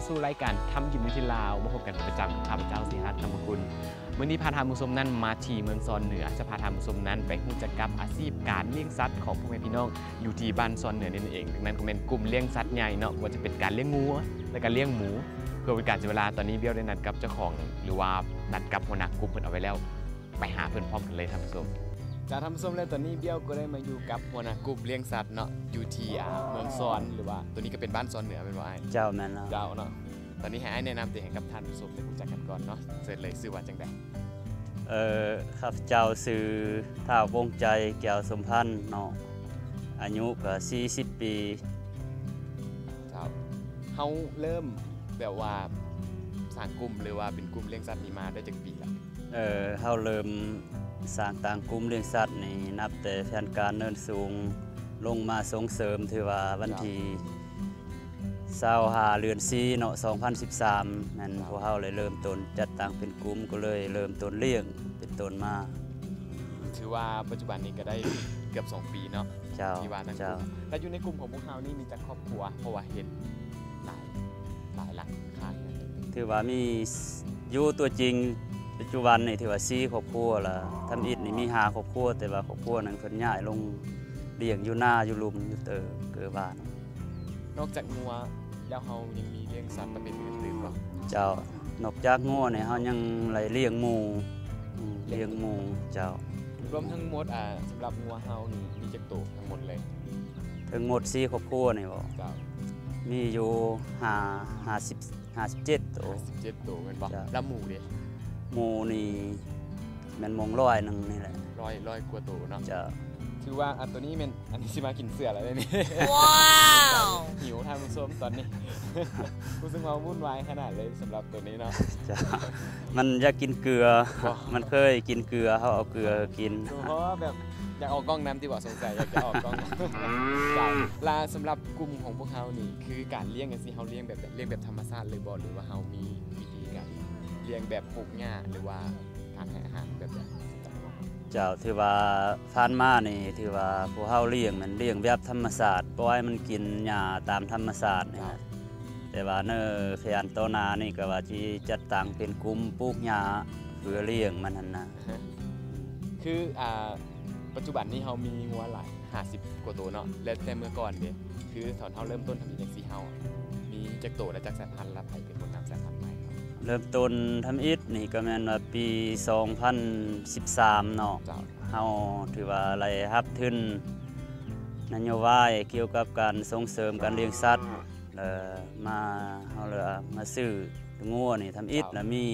ສູ່ລາຍການທຳກິນຢູ່ທີ່ລາວ ມາພົບກັນເປັນປະຈຳກັບຂ້າພະເຈົ້າ ສີຫະລັດ ທຳມະກຸນ. ມື້ນີ້ພາທ່ານຜູ້ຊົມນັ້ນມາທີ່ເມືອງຊອນເໜືອ ຈະພາທ່ານຜູ້ຊົມນັ້ນໄປຮູ້ຈັກກັບອາຊີບການລ້ຽງສັດຂອງພໍ່ແມ່ພີ່ນ້ອງຢູ່ທີ່ບ້ານຊອນເໜືອນີ້ນັ້ນເອງ. ນັ້ນກໍແມ່ນກຸ່ມລ້ຽງສັດໃຫຍ່ເນາະ ບໍ່ວ່າຈະເປັນການລ້ຽງງົວ ແລະກະລ້ຽງໝູ. ເພື່ອເປັນການເສຍເວລາ ຕອນນີ້ບ່ຽວໄດ້ນັດກັບເຈົ້າຂອງ ຫຼືວ່ານັດກັບຫົວໜ້າກຸ່ມເພິ່ນເອົາໄວ້ແລ້ວ. ໄປຫາເພິ່ນພ້ອມກັນເລີຍທ່ານຜູ້ຊົມ. ເຈົ້າ ທ່ານຜູ້ຊົມ ແລະຕອນນີ້ບ່ຽວກໍໄດ້ມາຢູ່ກັບຫົວໜ້າກຸ່ມລ້ຽງສັດເນາະ ຢູ່ທີ່ ອ່າ ເມືອງຊອນ ຫຼືວ່າໂຕນີ້ກໍເປັນບ້ານຊອນເໜືອແມ່ນບໍ່ອ້າຍ? ເຈົ້າ ແມ່ນແລ້ວ. ເຈົ້າເນາະ ຕອນນີ້ໃຫ້ອ້າຍແນະນຳຕົວເອງໃຫ້ກັບທ່ານຜູ້ຊົມໄດ້ຮູ້ຈັກກັນກ່ອນເນາະ ເຊີນເລີຍ. ຊື່ວ່າຈັ່ງໃດ? ເອີ ຂ້າພະເຈົ້າຊື່ທ້າວວົງໄຈ ແກ້ວສົມພັນເນາະ ອາຍຸກໍສີ່ສິບປີ. ເຈົ້າ ເຮົາເລີ່ມແບບວ່າສ້າງກຸ່ມ ຫຼືວ່າເປັນກຸ່ມລ້ຽງສັດນີ້ມາໄດ້ຈັກປີລະ? ເອີ ເຮົາເລີ່ມສ້າງຕັ້ງກຸ່ມລ້ຽງສັດນີ້ ນັບແຕ່ແຜນການເນີນສູງລົງມາສົ່ງເສີມ ຖືວ່າວັນທີຊາວຫ້າ ເດືອນສີ່ເນາະ ສອງພັນສິບສາມ ແມ່ນພວກເຮົາໄດ້ເລີ່ມຕົ້ນຈັດຕັ້ງເປັນກຸ່ມ ກໍເລີຍເລີ່ມຕົ້ນລ້ຽງເປັນຕົ້ນມາ. ຖືວ່າປັດຈຸບັນນີ້ກໍໄດ້ເກືອບສອງປີເນາະ ເຈົ້າ ທີ່ວ່າຕັ້ງກຸ່ມ. ແລະຢູ່ໃນກຸ່ມຂອງພວກເຮົານີ້ມີຈັກຄອບຄົວ? ເພາະວ່າເຫັນຫຼາຍ ຫຼາຍຫຼັງຄາເຮືອນ. ຖືວ່າມີ ຢູ່ຕົວຈິງປັດຈຸບັນນີ້ຖືວ່າສີ່ຄອບຄົວລະ ທຳອິດນີ້ມີຫ້າຄອບຄົວ ແຕ່ວ່າຄອບຄົວໜຶ່ງເພິ່ນຍ້າຍລົງລ້ຽງຢູ່ນາ ຢູ່ລຸ່ມ ຢູ່ເຕີເກີບ້ານ. ນອກຈາກງົວແລ້ວ ເຮົາຍັງມີລ້ຽງສັດປະເພດອື່ນຕື່ມບໍ່? ເຈົ້າ ນອກຈາກງົວນີ້ ເຮົາຍັງໄດ້ລ້ຽງໝູ ອືມ ລ້ຽງໝູ ເຈົ້າ. ລວມທັງໝົດ ອ່າ ສຳລັບງົວເຮົານີ້ມີຈັກໂຕທັງໝົດເລີຍ? ທັງໝົດສີ່ຄອບຄົວນີ້ບໍ? ເຈົ້າ ມີຢູ່ຫ້າ ຫ້າສິບ ຫ້າສິບເຈັດໂຕ. ຫ້າສິບເຈັດໂຕແມ່ນບໍ່? ເຈົ້າ. ແລ້ວໝູເດ? ໝູນີ້ແມ່ນໝົງຮ້ອຍໜຶ່ງນີ້ແຫຼະ. ຮ້ອຍ ຮ້ອຍກວ່າໂຕເນາະ. ເຈົ້າ. ຖືວ່າ ອ່າ ໂຕນີ້ແມ່ນ ອັນນີ້ຊິມາກິນເສື້ອແລ້ວເດ້ນີ້. ວ້າວ ຫິວທ່ານຜູ້ຊົມຕອນນີ້ ຮູ້ສຶກວ່າວຸ່ນວາຍຂະໜາດເລີຍສຳລັບໂຕນີ້ເນາະ. ເຈົ້າ. ມັນຢາກກິນເກືອ ມັນເຄີຍກິນເກືອ ເຮົາເອົາເກືອໃຫ້ກິນ. ສະເພາະວ່າແບບຢາກອອກກ້ອງນຳຕິບໍ? ສົງໄສຢາກຈະອອກກ້ອງ. ເຈົ້າ. ລະສຳລັບກຸ່ມຂອງພວກເຮົານີ້ ຄືການລ້ຽງຈັ່ງຊີ້ ເຮົາລ້ຽງແບບໃດ? ລ້ຽງແບບທຳມະຊາດເລີຍບໍ ຫຼືວ່າເຮົາມີວິທີການລ້ຽງແບບປູກຫຍ້າ ຫຼືວ່າການໃຫ້ອາຫານແບບໃດ? ເຈົ້າ. ຖືວ່າຜ່ານມານີ້ ຖືວ່າພວກເຮົາລ້ຽງແມ່ນລ້ຽງແບບທຳມະຊາດ ປ່ອຍມັນກິນຫຍ້າຕາມທຳມະຊາດນີ້ແຫຼະ. ເຈົ້າ. ແຕ່ວ່າໃນແຜນຕໍ່ໜ້ານີ້ກໍວ່າຊິຈັດຕັ້ງເປັນກຸ່ມປູກຫຍ້າເພື່ອລ້ຽງມັນຫັ້ນນະ. ຄື ອ່າ ປັດຈຸບັນນີ້ເຮົາມີງົວຫຼາຍ ຫ້າສິບກວ່າໂຕເນາະ ແລະແຕ່ເມື່ອກ່ອນເດ ຄືຕອນເຮົາເລີ່ມຕົ້ນທຳອິດຈັ່ງຊີ້ ເຮົາມີຈັກໂຕ ແລະ ຈັກສາຍພັນ ແລະ ໃຜເປັນຜູ້ນຳສາຍພັນໃໝ່? ເລີ່ມຕົ້ນທຳອິດນີ້ກໍແມ່ນວ່າປີສອງພັນສິບສາມເນາະ. ເຈົ້າ. ເຮົາຖືວ່າໄດ້ຮັບທຶນນະໂຍບາຍກ່ຽວກັບການສົ່ງເສີມການລ້ຽງສັດ ແລ້ວມາ ເຮົາເລີຍມາຊື້ງົວນີ້ທຳອິດ ເຈົ້າ ລະມີ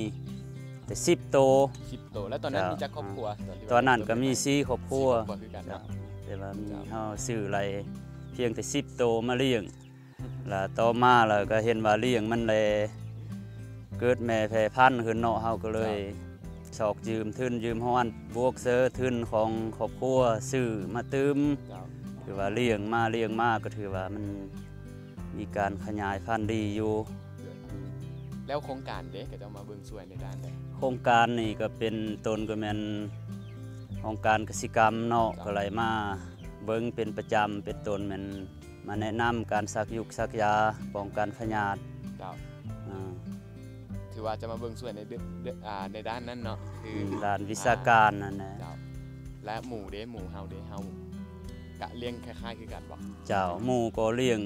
ແຕ່ສິບໂຕ. ສິບໂຕ. ແລ້ວຕອນນັ້ນ ເຈົ້າ ມີຈັກຄອບຄົວ? ຕອນນັ້ນກໍມີສີ່ຄອບຄົວ. ສີ່ຄອບຄົວຄືກັນເນາະ. ເຈົ້າ. ແຕ່ວ່າມີ ເຈົ້າ ເຮົາຊື້ໄດ້ພຽງແຕ່ສິບໂຕມາລ້ຽງ ລະຕໍ່ມາລະກໍເຫັນວ່າລ້ຽງມັນແລເກີດແມ່ແຜ່ພັນຂຶ້ນເນາະ ເຮົາກໍເລີຍ ເຈົ້າ ຊອກຢືມທຶນຢືມຮອນ ບວກເສີທຶນຂອງຄອບຄົວຊື້ມາຕື່ມ. ເຈົ້າ. ຖືວ່າລ້ຽງມາລ້ຽງມາກໍຖືວ່າມັນມີການຂະຫຍາຍພັນດີຢູ່. ແລ້ວໂຄງການເດ ເຂົາເຈົ້າມາເບິ່ງຊ່ວຍໃນດ້ານໃດ? ໂຄງການນີ້ກໍເປັນຕົ້ນກໍແມ່ນຫ້ອງການກະສິກຳເນາະ. ເຈົ້າ. ກໍໄດ້ມາເບິ່ງເປັນປະຈຳ ເປັນຕົ້ນແມ່ນ ມາແນະນຳການສັກຍຸກສັກຢາປ້ອງກັນພະຍາດ. ເຈົ້າ. ອາ ຖືວ່າຈະມາເບິ່ງຊ່ວຍໃນເລື່ອງ ເລື່ອງ ອ່າ ໃນດ້ານນັ້ນເນາະ ຄື ອືມ ດ້ານວິຊາການນັ້ນແຫຼະ. ເຈົ້າ. ແລະໝູເດ ໝູເຮົາເດ ເຮົາກະລ້ຽງຄ້າຍໆຄືກັນບໍ່? ເຈົ້າ. ໝູກໍລ້ຽງ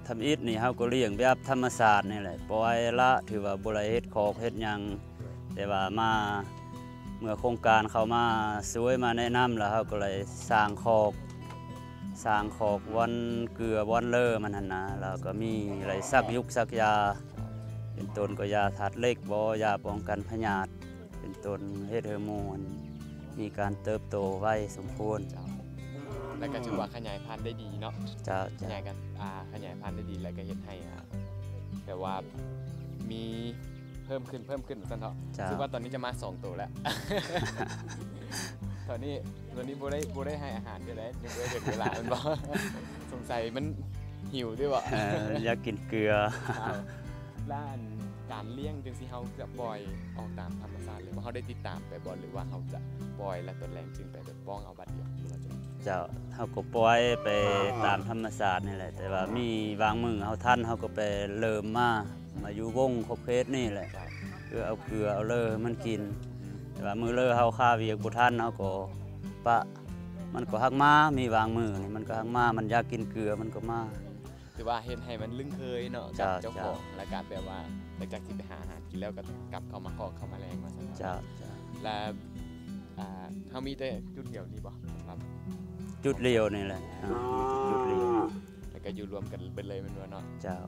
ທຳອິດນີ້ເຮົາກໍລ້ຽງແບບທຳມະຊາດນີ້ແຫຼະ ປ່ອຍລະ ຖືວ່າບໍ່ໄດ້ເຮັດຄອກເຮັດຫຍັງ ແຕ່ວ່າມາ ເມື່ອໂຄງການເຂົ້າມາຊ່ວຍມາແນະນຳ ແລ້ວເຮົາກໍເລີຍສ້າງຄອກ ສ້າງຄອກບ່ອນເກືອບ່ອນເລີມັນຫັ້ນນະ ແລ້ວກໍມີໄດ້ສັກຍຸກສັກຢາ ເປັນຕົ້ນກໍຢາທາດເຫຼັກບໍ ຢາປ້ອງກັນພະຍາດ ເປັນຕົ້ນ ເຮັດໃຫ້ໝູມັນມີການເຕີບໂຕໄວສົມຄວນ. ເຈົ້າ. ແລ້ວກໍຖືວ່າຂະຫຍາຍພັນໄດ້ດີເນາະ. ເຈົ້າ ເຈົ້າ. ຂະຫຍາຍກັນ ອ່າ ຂະຫຍາຍພັນໄດ້ດີ ແລ້ວກໍເຮັດໃຫ້ ອ່າ ແບບວ່າມີ ເພີ່ມຂຶ້ນ ເພີ່ມຂຶ້ນວ່າຊັ້ນເຖາະ. ເຈົ້າ. ຮູ້ສຶກວ່າຕອນນີ້ຈະມາສອງໂຕແລ້ວ ຕອນນີ້ ຕອນນີ້ບໍ່ໄດ້ ບໍ່ໄດ້ໃຫ້ອາຫານເທື່ອໃດ ຍັງບໍ່ໄດ້ເດີນເວລາແມ່ນບໍ່? ສົງໄສມັນຫິວຕິບໍ? ເອີ ຢາກກິນເກືອ. ເຈົ້າ. ແລ້ວອັນການລ້ຽງຈັ່ງຊີ້ ເຮົາຈະປ່ອຍອອກຕາມທຳມະຊາດເລີຍບໍ່? ເຮົາໄດ້ຕິດຕາມໄປບໍ່ ຫຼືວ່າເຮົາຈະປ່ອຍແລ້ວຕອນແລງຈຶ່ງໄປ ແບບປ້ອງເອົາບາດດຽວ ຫຼືວ່າຈັ່ງໃດ? ເຈົ້າ. ເຮົາກໍປ່ອຍໄປຕາມທຳມະຊາດນີ້ແຫຼະ ແຕ່ວ່າມີບາງມື້ເຮົາທັນ ເຮົາກໍໄປເລີ່ມມາ ມາຢູ່ວົງຂອບເຂດນີ້ແຫຼະ ເພື່ອເອົາເກືອເອົາເລີໃຫ້ມັນກິນ. ແຕ່ວ່າມື້ເລີເຮົາຄາວຽກບໍ່ທັນ ເຮົາກໍປະ ມັນກໍຮັກມາ ມີບາງມື້ນີ້ມັນກໍຮັກມາ ມັນຢາກກິນເກືອມັນກໍມາ. ຖືວ່າເຮັດໃຫ້ມັນລຶ້ງເຄີຍເນາະ ເຈົ້າ ກັບເຈົ້າຂອງ ເຈົ້າ ແລ້ວກະແບບວ່າ ຫຼັງຈາກທີ່ໄປຫາອາຫານກິນແລ້ວ ກໍກັບເຂົ້າມາຄອກເຂົ້າມາແລງວ່າຊັ້ນເນາະ. ເຈົ້າ ເຈົ້າ ແລະ ອ່າ ເຮົາມີແຕ່ຈຸດດຽວນີ້ບໍ່? ສຳລັບ ຈຸດດຽວນີ້ແຫຼະ ອ່າ ຈຸດດຽວ ແລ້ວກໍຢູ່ລວມກັນເບິດເລີຍແມ່ນບໍ່ເນາະ? ເຈົ້າ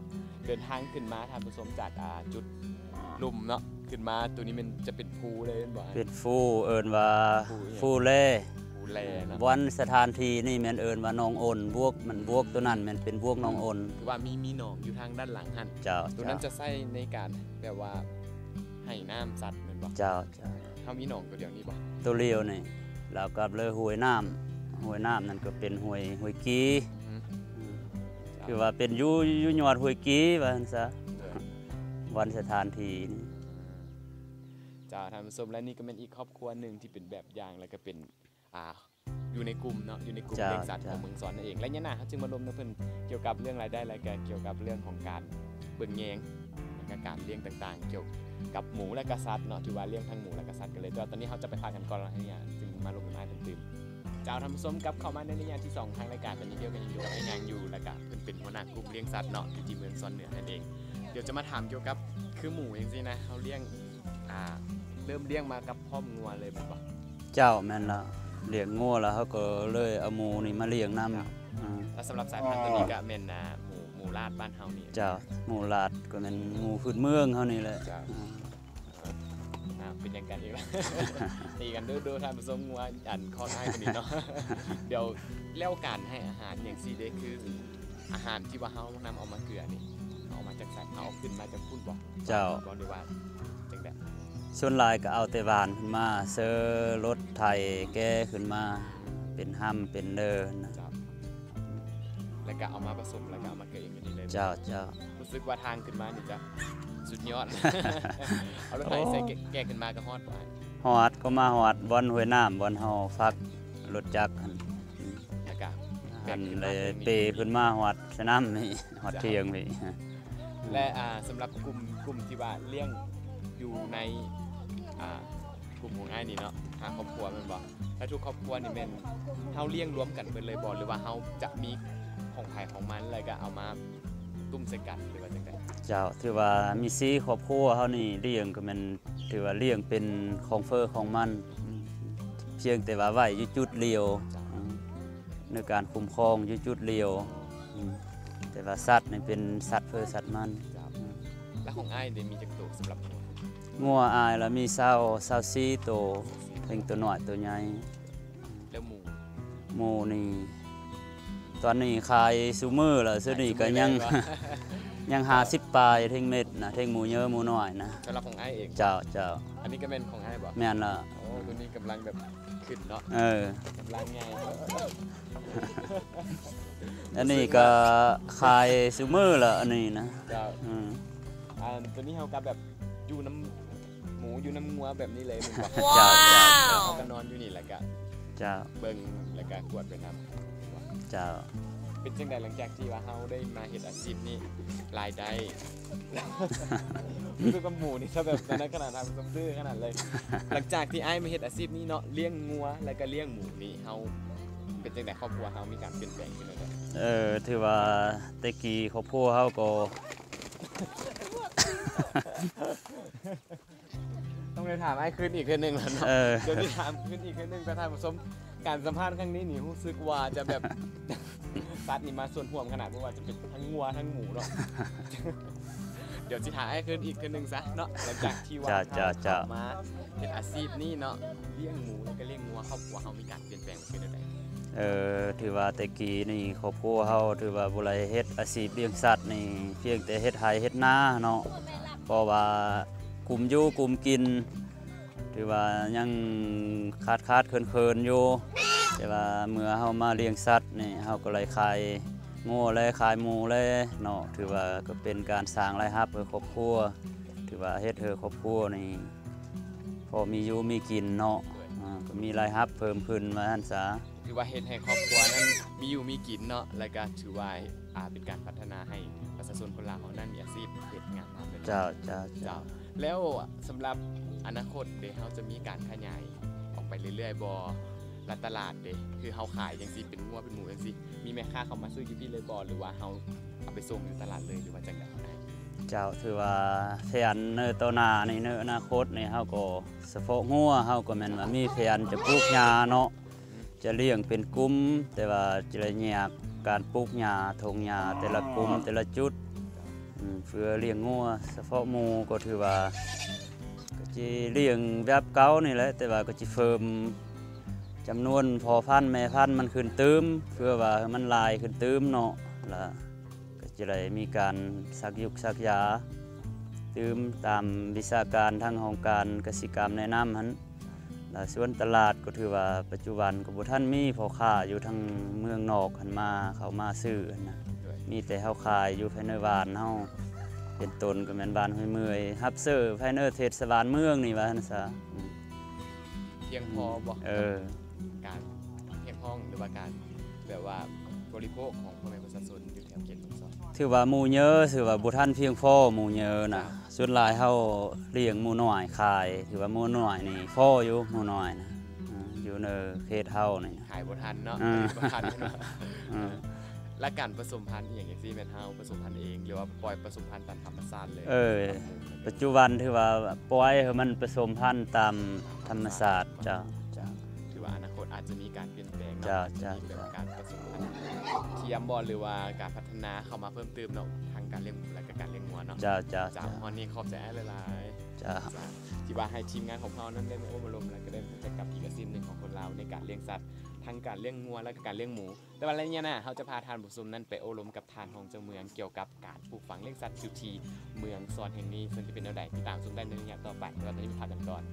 ເດີນທາງຂຶ້ນມາ ທ່ານຜູ້ຊົມ ຈາກ ອ່າ ຈຸດລຸ່ມເນາະ ຂຶ້ນມາໂຕນີ້ແມ່ນຈະເປັນພູເລີຍແມ່ນບໍ່? ເປັນພູ ເອີ້ນວ່າ ພູອີ່ຫຍັງ? ພູແລ ພູແລເນາະ. ວັນສະຖານທີ່ນີ້ແມ່ນເອີ້ນວ່າໜອງອົນ ບວກ ມັນບວກໂຕນັ້ນແມ່ນເປັນບວກໜອງອົນ ຄືວ່າມີ ມີໜອງຢູ່ທາງດ້ານຫຼັງຫັ້ນ. ເຈົ້າ ໂຕນັ້ນ ເຈົ້າ ຈະໃຊ້ໃນການແບບວ່າໃຫ້ນ້ຳສັດແມ່ນບໍ່? ເຈົ້າ ເຈົ້າ ເຮົາມີໜອງໂຕດຽວນີ້ບໍ່? ໂຕດຽວນີ້ ແລ້ວກັບເລີຫ້ວຍນ້ຳ ຫ້ວຍນ້ຳນັ້ນກໍເປັນຫ້ວຍ ຫ້ວຍກີ ອືມ ອືມ ເຈົ້າ ຄືວ່າເປັນຢູ່ ຢູ່ຍອດຫ້ວຍກີວ່າຊັ້ນຊະ ໂດຍ ວັນສະຖານທີ່ນີ້. ເຈົ້າ ທ່ານຜູ້ຊົມ ແລະ ນີ້ກໍແມ່ນອີກຄອບຄົວໜຶ່ງທີ່ເປັນແບບຢ່າງ ແລ້ວກໍເປັນ ອ່າ ຢູ່ໃນກຸ່ມເນາະ ຢູ່ໃນກຸ່ມ ເຈົ້າ ລ້ຽງສັດ ເຈົ້າ ຂອງເມືອງຊອນນັ້ນເອງ ແລະ ຍາມໜ້າເຮົາຈຶ່ງມາລົມນຳເພິ່ນກ່ຽວກັບເລື່ອງລາຍໄດ້ ແລະ ກະກ່ຽວກັບເລື່ອງຂອງການເບິ່ງແຍງ ແລະ ກະການລ້ຽງຕ່າງໆ ກ່ຽວກັບໝູ ແລະ ກະສັດເນາະ ຖືວ່າລ້ຽງທັງໝູ ແລະ ກະສັດກັນເລີຍ. ແຕ່ວ່າຕອນນີ້ເຮົາຈະໄປພັກກັນກ່ອນ ແລ້ວຈັ່ງມາລົມນຳອ້າຍເພິ່ນຕື່ມ. ເຈົ້າ ທ່ານຜູ້ຊົມ ກັບເຂົ້າມາໃນໄລຍະທີສອງທາງລາຍການ ຕອນນີ້ເຮົາກໍຍັງຢູ່ກັບອ້າຍຍາງຢູ່ ແລະ ກະເພິ່ນເປັນຫົວໜ້າກຸ່ມລ້ຽງສັດເນາະ ຢູ່ທີ່ເມືອງຊອນເໜືອນັ້ນເອງ. ດຽວຈະມາຖາມກ່ຽວກັບ ຄືໝູຈັ່ງຊີ້ນະ ເຮົາລ້ຽງ ອ່າ ເລີ່ມລ້ຽງມາກັບພ້ອມງົວເລີຍແມ່ນບໍ່? ເຈົ້າ ແມ່ນລະ ລ້ຽງງົວລະ ເຮົາກໍເລີຍເອົາໝູນີ້ມາລ້ຽງນຳ. ເຈົ້າ ອືມ ແລະ ສຳລັບສາຍພັນໂຕນີ້ກະແມ່ນ ອ່າ ໝູ ໝູລາດບ້ານເຮົານີ້. ເຈົ້າ ໝູລາດກໍແມ່ນໝູພື້ນເມືອງເຮົານີ້ແຫຼະ. ເຈົ້າ ອືມ ອ່າ ເປັນຫຍັງກັນອີກລະ? ຕີກັນດູໆ ທ່ານຜູ້ຊົມ ງົວອັນຄອກອ້າຍຄົນນີ້ເນາະ. ດຽວ ແລ້ວການໃຫ້ອາຫານຫຍັງຊີ້ເດ ຄື ອາຫານທີ່ວ່າເຮົານຳເອົາມາເກືອນີ້ ເຮົາເອົາມາຈາກໃສ? ເຮົາເອົາຂຶ້ນມາຈາກພຸ້ນບໍ່? ເຈົ້າ ບໍ່ ຫຼືວ່າຈັ່ງໃດ? ສ່ວນຫຼາຍກໍເອົາແຕ່ບ້ານຂຶ້ນມາ ເຊີລົດໄຖແກ່ຂຶ້ນມາ ເປັນຮ່ຳເປັນເດີນະ. ເຈົ້າ ແລ້ວກໍເອົາມາປະສົມ ແລ້ວກໍເອົາມາເກີເອງຢູ່ນີ້ເລີຍ. ເຈົ້າ ເຈົ້າ ຮູ້ສຶກວ່າທາງຂຶ້ນມານີ້ຈະສຸດຍອດ. ເອົາລົດໄຖໃສ່ແກ່ ໂອ້ ແກ່ຂຶ້ນມາກໍຮອດບໍ່? ຮອດ ກໍມາຮອດບ່ອນຫ້ວຍນ້ຳ ບ່ອນເຮົາພັກລົດຈັກຫັ້ນ. ແລ້ວກະ ຫັ້ນເລີຍເປຂຶ້ນມາຮອດສະໜາມນີ້ ຮອດຖຽງນີ້. ເຈົ້າ ແລະ ອ່າ ສຳລັບກຸ່ມ ກຸ່ມທີ່ວ່າລ້ຽງຢູ່ໃນ ອ່າ ກຸ່ມຂອງອ້າຍນີ້ເນາະ ຫ້າຄອບຄົວແມ່ນບໍ່? ແລະ ທຸກຄອບຄົວນີ້ແມ່ນເຮົາລ້ຽງລວມກັນເບິດເລີຍບໍ່ ຫຼືວ່າເຮົາຈະມີຂອງໃຜຂອງມັນ ແລ້ວກະເອົາມາ ຕຸ້ມໃສ່ກັນ ຫຼືວ່າຈັ່ງໃດ? ເຈົ້າ ຖືວ່າມີສີ່ຄອບຄົວເຮົານີ້ລ້ຽງກໍແມ່ນ ຖືວ່າລ້ຽງເປັນຂອງເຟີຂອງມັນ ພຽງແຕ່ວ່າໄວ້ຢູ່ຈຸດດຽວ ເຈົ້າ ໃນການຄຸ້ມຄອງຢູ່ຈຸດດຽວ ແຕ່ວ່າສັດນີ້ເປັນສັດເຟີສັດມັນ. ເຈົ້າ ແລ້ວຂອງອ້າຍເດ ມີຈັກໂຕສຳລັບງົວ? ງົວອ້າຍລະມີຊາວ ຊາວສີ່ໂຕ ເຖິງໂຕນ້ອຍໂຕໃຫຍ່. ແລ້ວໝູ? ໝູນີ້ ຕອນນີ້ຂາຍຊຸມື້ລະ ຊຸນີ້ກໍຍັງ ຍັງຫ້າສິບປາຍ ເຖິງເມັດນະ ເຖິງໝູເຍີໝູນ້ອຍນະ. ສຳລັບຂອງອ້າຍເອງ? ເຈົ້າ ເຈົ້າ. ອັນນີ້ກໍແມ່ນຂອງອ້າຍບໍ່? ແມ່ນລະ. ໂອ້ ຕົວນີ້ກຳລັງແບບຂຶ້ນເນາະ. ເອີ ກຳລັງໃຫຍ່. ອັນນີ້ກໍຂາຍຊຸມື້ລະ ອັນນີ້ນະ. ເຈົ້າ. ອືມ ອັນຕົວນີ້ເຮົາກໍແບບຢູ່ນຳ ໝູຢູ່ນຳງົວແບບນີ້ເລີຍແມ່ນບໍ່? ເຈົ້າ ເຈົ້າ ເຈົ້າ. ເຮົາກໍນອນຢູ່ນີ້ ແລ້ວກະ ເຈົ້າ ເບິ່ງ ແລ້ວກະກວດໄປນຳ. ເຈົ້າ. ເປັນຈັ່ງໃດຫຼັງຈາກທີ່ວ່າເຮົາໄດ້ມາເຮັດອາຊີບນີ້ ລາຍໄດ້ ຮູ້ສຶກວ່າໝູນີ້ຊະແບບນັ້ນຂະໜາດ ທ່ານຜູ້ຊົມ ດື້ຂະໜາດເລີຍ. ຫຼັງຈາກທີ່ອ້າຍມາເຮັດອາຊີບນີ້ເນາະ ລ້ຽງງົວ ແລ້ວກະລ້ຽງໝູນີ້ ເຮົາ ເປັນຈັ່ງໃດ ຄອບຄົວເຮົາມີການປ່ຽນແປງຂຶ້ນແນວໃດ? ເອີ ຖືວ່າແຕ່ກີ້ຄອບຄົວເຮົາກໍ ຕ້ອງໄດ້ຖາມອ້າຍຄືນອີກເທື່ອໜຶ່ງແລ້ວເນາະ. ເອີ ດຽວຊິຖາມຄືນອີກເທື່ອໜຶ່ງ. ແຕ່ທ່ານຜູ້ຊົມ ການສຳພາດຄັ້ງນີ້ນີ້ ຮູ້ສຶກວ່າຈະແບບ ສັດນີ້ມາສ່ວນຮ່ວມຂະໜາດ ບໍ່ວ່າຈະເປັນທັງງົວທັງໝູເນາະ. ດຽວຊິຖາມອ້າຍຄືນອີກເທື່ອໜຶ່ງຊະເນາະ. ຫຼັງຈາກທີ່ວ່າ ເຈົ້າ ເຈົ້າ ເຈົ້າ ເຮົາເຂົ້າມາເຮັດອາຊີບນີ້ເນາະ ລ້ຽງໝູ ແລ້ວກໍລ້ຽງງົວ ຄອບຄົວເຮົາມີການປ່ຽນແປງ ເປັນແນວໃດ? ເອີ ຖືວ່າແຕ່ກີ້ນີ້ຄອບຄົວເຮົາຖືວ່າບໍ່ໄດ້ເຮັດອາຊີບລ້ຽງສັດນີ້ ພຽງແຕ່ເຮັດໄຮ່ເຮັດນາເນາະ ເພາະວ່າກຸມຢູ່ກຸມກິນ ຖືວ່າຍັງຂາດໆເຂີນໆຢູ່. ແຕ່ວ່າເມື່ອເຮົາມາລ້ຽງສັດນີ້ ເຮົາກໍໄດ້ຂາຍງົວແລ ຂາຍໝູແລເນາະ ຖືວ່າກໍເປັນການສ້າງລາຍຮັບໃຫ້ຄອບຄົວ ຖືວ່າເຮັດໃຫ້ຄອບຄົວນີ້ພໍມີຢູ່ມີກິນເນາະ ອ່າ ກໍມີລາຍຮັບເພີ່ມຂຶ້ນວ່າຊັ້ນສາ. ຖືວ່າເຮັດໃຫ້ຄອບຄົວນັ້ນມີຢູ່ມີກິນເນາະ ແລ້ວກໍຖືວ່າ ອ່າ ເປັນການພັດທະນາໃຫ້ປະຊາຊົນຄົນລາວເຮົານັ້ນມີອາຊີບເຮັດງານທຳເລີຍເນາະ. ເຈົ້າ ເຈົ້າ ເຈົ້າ. ແລ້ວສຳລັບອະນາຄົດເດ ເຮົາຈະມີການຂະຫຍາຍອອກໄປເລື້ອຍໆບໍ່? ແລະຕະຫຼາດເດ ຄືເຮົາຂາຍຈັ່ງຊີ້ ເປັນງົວເປັນໝູຈັ່ງຊີ້ ມີແມ່ຄ້າເຂົ້າມາຊື້ຢູ່ພີ້ເລີຍບໍ່ ຫຼືວ່າເຮົາເອົາໄປສົ່ງຢູ່ຕະຫຼາດເລີຍ ຫຼືວ່າຈັ່ງໃດ? ເຈົ້າ ຖືວ່າແຜນໃນຕໍ່ໜ້ານີ້ ໃນອະນາຄົດນີ້ ເຮົາກໍສະເພາະງົວ ເຮົາກໍແມ່ນວ່າມີແຜນຈະປູກຫຍ້າເນາະ ຈະລ້ຽງເປັນກຸ່ມ ແຕ່ວ່າຈະໄດ້ແຍກການປູກຫຍ້າ ທົ່ງຫຍ້າແຕ່ລະກຸ່ມ ແຕ່ລະຈຸດ ອືມ ເພື່ອລ້ຽງງົວ. ສະເພາະໝູກໍຖືວ່າ ກໍຊິລ້ຽງແບບເກົ່ານີ້ແຫຼະ ແຕ່ວ່າກໍຊິເພີ່ມຈຳນວນພໍ່ພັນແມ່ພັນມັນຂຶ້ນຕື່ມ ເພື່ອວ່າໃຫ້ມັນຫຼາຍຂຶ້ນຕື່ມເນາະ ລະ ກໍຈະໄດ້ມີການສັກຢູກສັກຢາຕື່ມ ຕາມວິຊາການທາງຫ້ອງການກະສິກຳແນະນຳຫັ້ນ. ແລະສວນຕະຫຼາດກໍຖືວ່າປັດຈຸບັນກໍບໍ່ທັນມີພໍ່ຄ້າຢູ່ທາງເມືອງນອກຫັ້ນມາ ເຂົ້າມາຊື້ຫັ້ນນະ ໂດຍ ມີແຕ່ເຮົາຂາຍຢູ່ພາຍໃນບ້ານເຮົາ ເປັນຕົ້ນກໍແມ່ນບ້ານຫ້ວຍເມື່ອຍ ຮັບເຊີພາຍໃນເທດສະບານເມືອງນີ້ ວ່າຊັ້ນຊະ. ອືມ ພຽງພໍບໍ່? ເອີ ກັບການຮຽກຮ້ອງ ຫຼືວ່າການແບບວ່າບໍລິໂພກຂອງພໍ່ແມ່ປະຊາຊົນຢູ່ແຖວເຂດເມືອງຊອນ? ຖືວ່າໝູເຍີ ຖືວ່າບໍ່ທັນພຽງພໍໝູເຍີນະ ສ່ວນຫຼາຍເຮົາລ້ຽງໝູນ້ອຍຂາຍ ຖືວ່າໝູນ້ອຍນີ້ພໍຢູ່ ໝູນ້ອຍນະ ເອີ ຢູ່ໃນເຂດເຮົານີ້ນະ ຂາຍບໍ່ທັນເນາະ ເອີ ຂາຍບໍ່ທັນເນາະ ເອີ. ແລະການປະສົມພັນອີ່ຫຍັງຈັ່ງຊີ້ ແມ່ນເຮົາປະສົມພັນເອງ ຫຼືວ່າປ່ອຍປະສົມພັນຕາມທຳມະຊາດເລີຍ? ເອີ ປັດຈຸບັນຖືວ່າປ່ອຍໃຫ້ມັນປະສົມພັນຕາມທຳມະຊາດ. ເຈົ້າ ເຈົ້າ. ຖືວ່າອະນາຄົດອາດຈະມີການປ່ຽນແປງເນາະ ເຈົ້າ ອາດຈະມີແບບ ເຈົ້າ ການປະສົມພັນທຽມບໍ່ ຫຼືວ່າການພັດທະນາເຂົ້າມາເພີ່ມຕື່ມເນາະ ທັງການລ້ຽງໝູ ແລະກະການລ້ຽງງົວເນາະ. ເຈົ້າ ເຈົ້າ ເຈົ້າ. ຮອດນີ້ຂອບໃຈອ້າຍຫຼາຍໆ ເຈົ້າ ທີ່ວ່າໃຫ້ທີມງານຂອງເຮົານັ້ນໄດ້ມາໂອ້ມາລົມ ແລະກະໄດ້ຮູ້ຈັກກັບອີກອາຊີບໜຶ່ງຂອງຄົນລາວໃນການລ້ຽງສັດ ທັງການລ້ຽງງົວ ແລະກະການລ້ຽງໝູ. ແຕ່ວ່າໄລຍະໜ້າເຮົາຈະພາທ່ານຜູ້ຊົມນັ້ນໄປໂອ້ລົມກັບທ່ານຮອງເຈົ້າເມືອງ ກ່ຽວກັບການປູກຝັງລ້ຽງສັດຢູ່ທີ່ເມືອງຊອນແຫ່ງນີ້ ເຊິ່ງຈະເປັນແນວໃດ ຕິດຕາມຊົມໄດ້ໃນໄລຍະຕໍ່ໄປ. ແຕ່ວ່າຕອນນີ້ໄປພັກກັນກ່ອນ.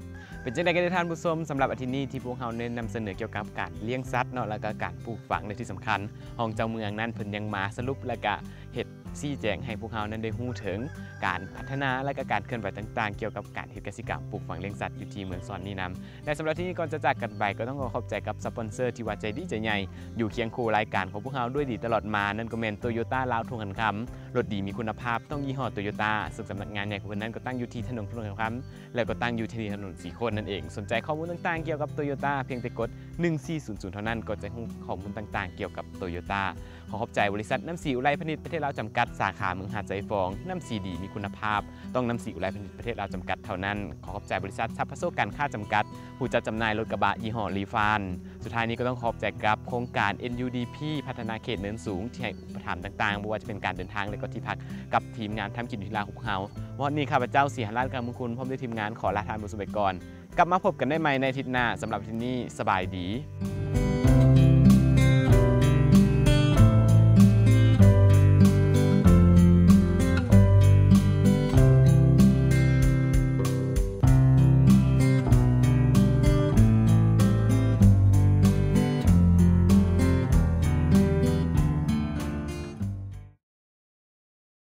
ເປັນຈັ່ງໃດກັນແດ່ທ່ານຜູ້ຊົມ ສຳລັບອາທິດນີ້ທີ່ພວກເຮົາເນັ້ນນຳສະເໜີກ່ຽວກັບການລ້ຽງສັດເນາະ ແລ້ວກໍການປູກຝັງ ແລະທີ່ສຳຄັນຮອງເຈົ້າເມືອງນັ້ນເພິ່ນຍັງມາສະຫຼຸບ ແລ້ວກໍເຮັດຊີ້ແຈງໃຫ້ພວກເຮົານັ້ນໄດ້ຮູ້ເຖິງການພັດທະນາ ແລະກໍການເຄື່ອນໄຫວຕ່າງໆ ກ່ຽວກັບການເຮັດກະສິກຳ ປູກຝັງລ້ຽງສັດຢູ່ທີ່ເມືອງຊອນນີ້ນຳ. ແລະສຳລັບທີ່ນີ້ ກ່ອນຈະຈາກກັນໄປ ກໍຕ້ອງຂໍຂອບໃຈກັບສະປອນເຊີທີ່ວ່າໃຈດີໃຈໃຫຍ່ ຢູ່ຄຽງຄູ່ລາຍການຂອງພວກເຮົາດ້ວຍດີຕະຫຼອດມາ ນັ້ນກໍແມ່ນໂຕໂຍຕ້າລາວທົ່ງຂັນຄຳ. ລົດດີມີຄຸນນະພາບຕ້ອງຍີ່ຫໍ້ໂຕໂຍຕ້າ ເຊິ່ງສຳນັກງານໃຫຍ່ຂອງເພິ່ນນັ້ນກໍຕັ້ງຢູ່ທີ່ຖະໜົນທົ່ງຂັນຄຳ ແລະກໍຕັ້ງຢູ່ທີ່ຖະໜົນສີໂຄດນັ້ນເອງ. ສົນໃຈຂໍ້ມູນຕ່າງໆກ່ຽວກັບໂຕໂຍຕ້າ ພຽງແຕ່ກົດໜຶ່ງສີ່ສູນສູນເທົ່ານັ້ນ ກໍຈະຮູ້ຂໍ້ມູນຕ່າງໆກ່ຽວກັບໂຕໂຍຕ້າ. ຂໍຂອບໃຈບໍລິສັດນ້ຳສີອຸໄລພານິດປະເທດລາວຈຳກັດ ສາຂາເມືອງຫາດຊາຍຟອງ. ນ້ຳສີດີມີຄຸນນະພາບ ຕ້ອງນ້ຳສີອຸໄລພານິດປະເທດລາວຈຳກັດເທົ່ານັ້ນ. ຂໍຂອບໃຈບໍລິສັດຊັບພະໂຊການຄ້າຈຳກັດ ຜູ້ຈັດຈຳໜ່າຍລົດກະບະຍີ່ຫໍ້ລີຟານ. ສຸດທ້າຍນີ້ກໍຕ້ອງຂອບໃຈກັບໂຄງການ ເອັນ ຢູ ດີ ພີ ພັດທະນາເຂດເນີນສູງ ທີ່ໃຫ້ອຸປະຖຳຕ່າງໆ ບໍ່ວ່າຈະເປັນການເດີນທາງ ແລະກໍທີ່ພັກ ກັບທີມງານທຳກິນຢູ່ທີ່ລາວຂອງເຮົາ. ຮອດນີ້ຂ້າພະເຈົ້າ ສີຫະລາດ ກະມຸງຄຸນ ພ້ອມດ້ວຍທີມງານ ຂໍລາທ່ານຜູ້ຊົມໄປກ່ອນ. ກັບມາພົບກັນໄດ້ໃໝ່ໃນອາທິດໜ້າ. ສຳລັບອາທິດນີ້ ສະບາຍດີ.